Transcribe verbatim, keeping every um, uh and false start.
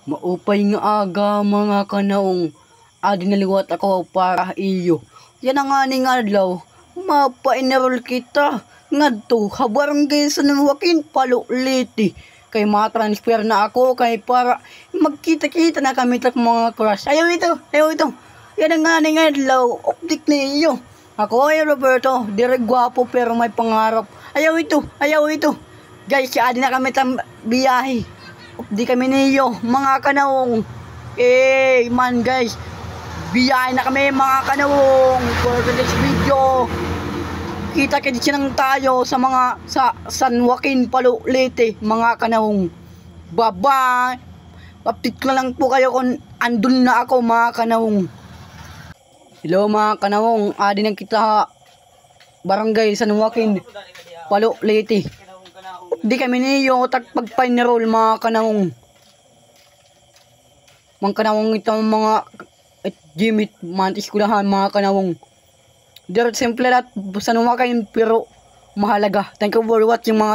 Maupay nga aga, mga kanawong. Adi na liwat ako para iyo. Yana ngani nga adlaw, mapa-enroll kita ngadto ha Barangay San Joaquin, Palo, Leyte. Kay ma-transfer na ako, kay para magkita-kita na kami tak mga crush. Ayaw ito, ayaw ito. Yana ngani nga adlaw, updik na iyo. Ako ay Roberto, diri gwapo pero may pangarap. Ayaw ito, ayaw ito. Guys, adi na kami tam biyahe. Di kami niyo, mga kanawong. Eh, man guys, biyahe na kami, mga kanawong. For today's video, kita-kits na lang tayo sa mga, sa San Joaquin, Palo, Leyte, mga kanawong. Bye-bye. Update ko na lang po kayo kung andun na ako, mga kanawong. Hello, mga kanawong, adi na kita ha Barangay San Joaquin, Palo, Leyte. Di kami niyo tak pagpa-enroll, mga kanawong. Mga kanawong, ito mga gimit, mga eskwelahan, mga kanawong. Diri simple lahat, San Joaquin, pero mahalaga. Thank you for watching, mga